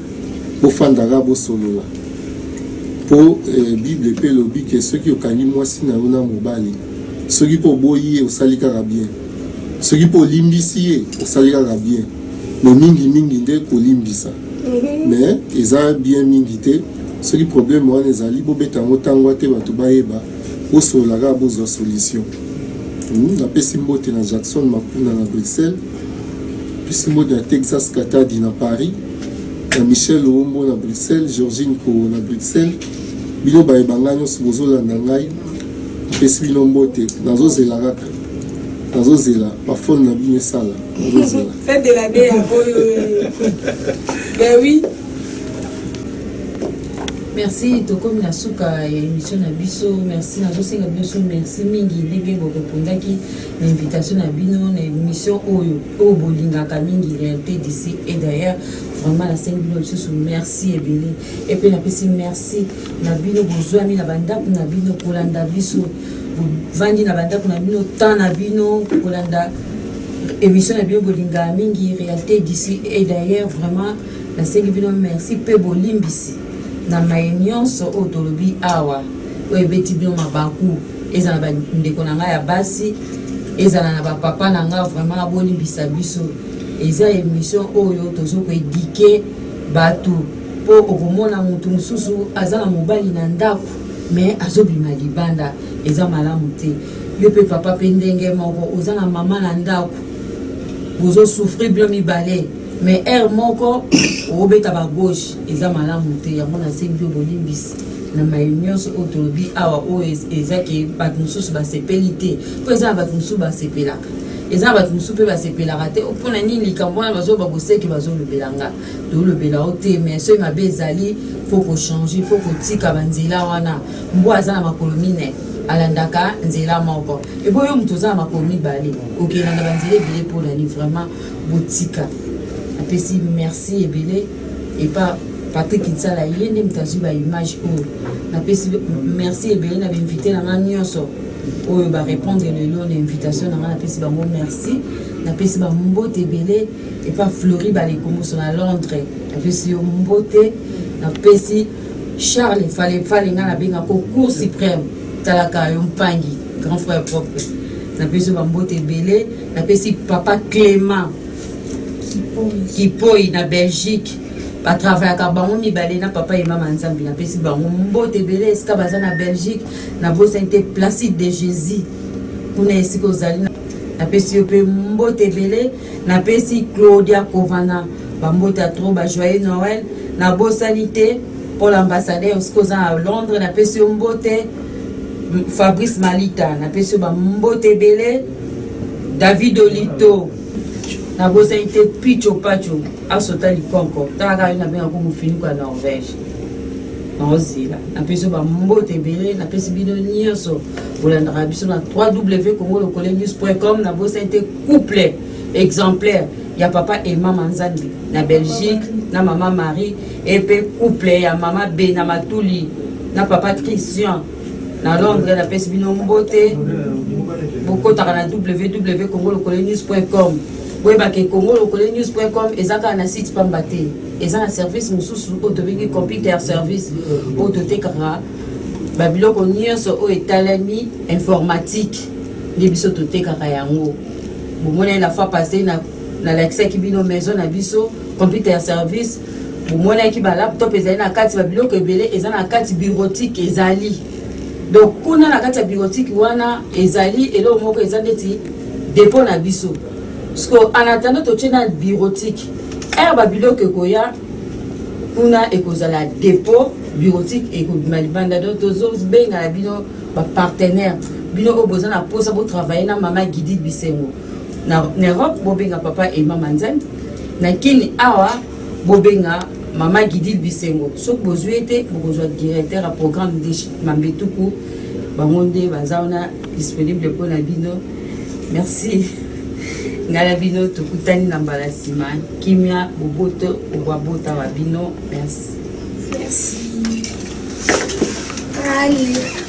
bofandaka bosolola mpo eh, bible mpe elobi ke soki okangi mwasi na yo na mobali soki mpo oboyi ye osali kaka bien soki mpo olimbisi ye osali kaka bien mais mingimingi nde kolimbisa mais eza bien mingi te soki problème wana ezali bobeta yango ntangwa te bato bayeba bosolola kaka bozwa solution napesi mbote na jackson makuna na bruxelles napesi mbote na texas katadi na paris na michel oombo na bruxelles georgine koo na bruxelles bino bayeba ngai nyonso bozolanda ngai napesi bino mbote nazozela kaka nazozela bafone na bino esala nazozela fin de l'année yango oyo ben oui merci tokomi na suka ya émission na biso merci nazosenga bino so merci mingi ndenge borepondaki na invitation na bino na émission oyo oyo bolingaka mingi réalité d'ici et d'ailleurs vraiment nasengi bino lisusu merci ebele epe napesi merci na bino bozwami na bandako na bino kolanda biso bovandi na bandako na bino temps na bino kolanda émission na bino bolingaka mingi réalité d'ici et d'ailleurs vraiment nasengi bino merci mpe bolimbisi na maye nyonso oyo tolobi awa oyo ebeti bino mabaku ezala bandeko na ngai ya basi ezala na bapapa na ngai vraiment bolimbisa biso eza émission oyo tozo koedike bato mpo okomona moto mosusu aza na mobali na ndako me azobima libanda eza malamu te yo mpe papa mpe ndenge moko oza na mama na ndako bozosouffrir bino mibale mais heure moko obeta ba gauche eza malamu te yango nasengi yo bolimbisi na maye nyonso oyo tolobi awa, oyo eza ke bato mosusu basepeli te, mpo eza na bato mosusu basepelaka, eza na bato mosusu mpe basepelaka te. Mpo na nini likambo wana bazoba boseki, bazolobela nga, tolobela yo te. Mais soki mabe ezali, faut kochanger, faut kotika banzela wana. Mbwa aza na makolo mine, alandaka nzela moko. Ebo yo moto oza na makolo mibale, okelanda banzela ebele mpo na nini? Vraiment, botika. Apesi merci ebele epa Patrick Nsala, ye nde moto azwi baimage oyo. Napesi merci ebele na bainvité na nga nyonso oyo barépondre lelo na invitation na nga. Napesi bango merci, napesi bambote ebele epa Fleury Balekomoso na Londres, napesi yo mbote. Napesi Charles Fale Fale, nga nabengako Cour suprême, talaka yo mpangi, grand frère propre, napesi yo bambote ebele. Napesi papa Clément Kipoi na Belgique, batravaillaka bango mibale na papa Emama Nzambi, napesi bango mbote ebele esika baza na Belgique. Nabosani te Placide de Jésus, kuna esika ozali, napesi yo mpe mbote ebele. Napesi Claudia Kovana bambote ya trop, bajoyeux Noël. Nabosani te Paul Ambassadeur, esika oza na Londres, napesi yo mbote. Fabrice Malita, napesi yo bambote ebele. David Olito, nabosani te Picho Pacho asota likonko, tala kaka yo, nabengako mofinuku ya Norvège, naozela. Napesi yo bambote ebele. Napesi bino nyonso bolandaka biso na 3w congo lokole news com. Nabosani te couple exemplaire ya papa Emma Manzambi na Belgique na mama Marie, epe couple ya mama Bena Matuli na papa Christian na Londres, napesi bino mbote. Bokotaka na www congo lokole news com. Boyebake congo lokole news com eza kaka na site pamba te, eza na service mosusu oyo tobengi computer service, oyo totekaka babiloko nyonso oyo etalami informatique, nde biso totekaka yango. Bomonaki la fois passé nalakisaki bino maison na biso computer service, bomonaki balaptop ezali na kati, babiloko ebele eza na kati, bureautique ezali. Donc kuna na kati ya bureautique wana ezali eloko moko eza neti dépôt na biso, parce que en attendant totie na bureautique ere babiloko ekoya kuna, ekozala dépôt, bureautique ekobima libanda. Donc tozobenga na bino bapartenaire, bino oyo boza na mposa botravaille na mama Gidit Bisengo na Europe, bobenga papa Emma Manzambi na Kini awa, bobenga mama Gidil Bisengo. Soki bozwi ye te, bokozwa directeur ya programme de Mambetuku, bango nde baza wana disponible mpo na bino. Merci. Ngai na bino tokutani na mbala nsima. Kimia, boboto, obwabota wa bino. Merci. Merci. Allez.